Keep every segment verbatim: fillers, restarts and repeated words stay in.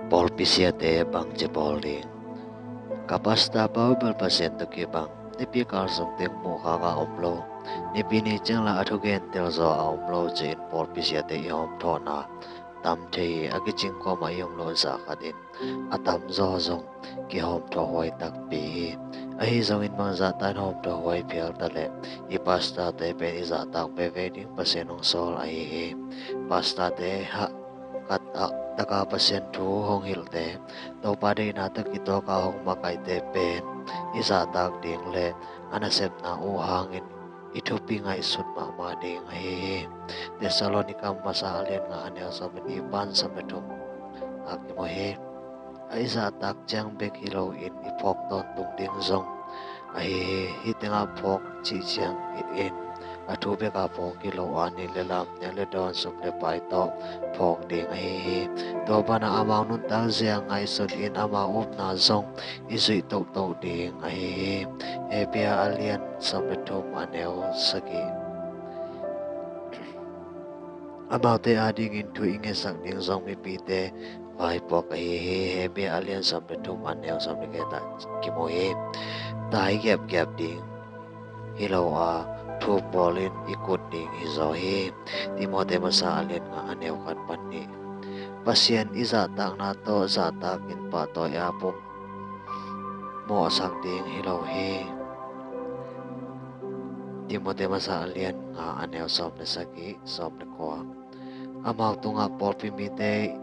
Pawlpi siate bangci bawl ding. Ka pastor pa uh bel Pasian tawh kibang, nipi kal sung teng muhkhak a om lo, nipi ni ciang lah a thugen telzaw a om lo ci-in pawlpi siate i hawmthawhna tam thei hi. A kicing kawmah i om loh zah khat in a tamzaw zong kihawmthawh huai takpi hi. Ahi zongin bangzahta in hawmthawh huai phial ta leh i pastorte pen i zahtak veve ding Pasian hong sawl ahi hi. Pastorte hah khat ah taka Pasian thu hong hilhte, Topa deihna tawh kitawka hong makaihte pen i zahtak ding le a nasepna uh hangin i thupi ngaihsut mahmah ding ahi hi. Thessalonika masa a lian nga a neu sawm le nih pan sawm le thum ah kimu hi. A i zahtak ciang bek hi loin i phawk tawntung ding zong ahi hi. Hih tengah phawk cih ciangin a thu beka phawk hi lo a, nih le lam, neu le dawn, sum le pai tawh phawk ding ahi hi. Tua banah amau nuntak zia ngaihsun in amau upna zong i zuih tohtoh ding ahi hi. Hebru a lian sawm le thum a neu sagih. Amaute adingin thu i ngetsak ding zong mipite vaipuak ahi hi. Hebru a lian sawm le thum a neu sawm le giat ah kimu hi. Tai giapgiap ding hi lo a, thu bawlin i kut ding hi zaw hi. Timote masa a lian nga a neu khat pan nih. Pasian i zahtakna tawh zahtakin pahtawi a pum mawhsak ding hi lo hi. Timote masa a lian nga a neu sawm le sagih, sawm le kua. Amau tungah pawlpi mite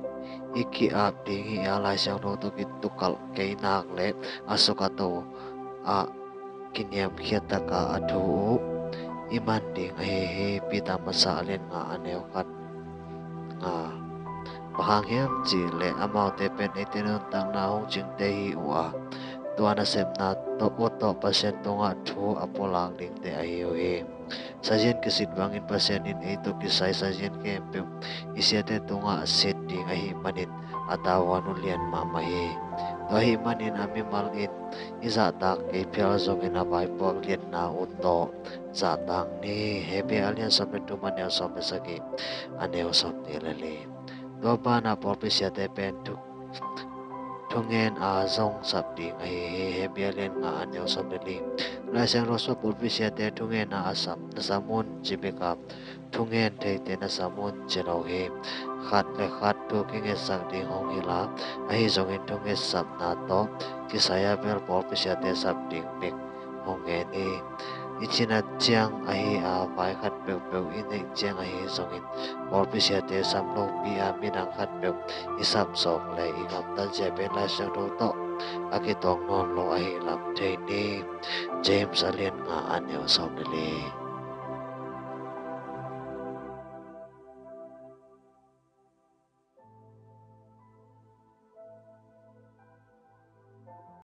i ki-ap ding hi a, Lai Siangtho tawh kitukalh kei nak le a suk a to ah kiniamkhiat taka a thu uh i man ding ahi hi. Peter masa a lian nga a neu khat nga. Bang hang hiam cih leh amaute pen eite nuntakna hong cingte hi uh a, tua nasepna tawh uh tawh Pasian tungah thu a pulak dingte ahi uh hi. Sazian kisit bangin Pasian in ei tawh kisai sazian khempeuh i siate tungah sit ding ahih manin a tavuan uh lian mahmah hi. Tua ahih manin a mimal in i zahtak kei phial zongin a vaipuak liatna uh tawh zahtak ni. Hebru a lian sawm le thum a neu sawm le sagih, a neu sawm nih le li. Tua banah pawlpi siate pen thu, thungen a zong sap ding ahi hi. Hebru a lian nga a neu sawm le li. Lai Siangtho sungah pawlpi siate thungen a a sap, na sam un ci bek a, thungen theite na sam un ci lo hi. Khat le khat thu kingetsak ding hong hilh a, ahi zongin thungetsakna tawh kisai a bel pawlpi siate sap ding bek hong ngen hi. I cinat ciang ahi a, vai khat peuhpeuh i neih ciang ahi zongin pawlpi siate sam lopi a, midang khatpeuh i sap zawk le i gamtat zia pen Lai Siangtho tawh a kitawng nawn lo ahih lam thei ni. James a lian nga a neu sawm le li.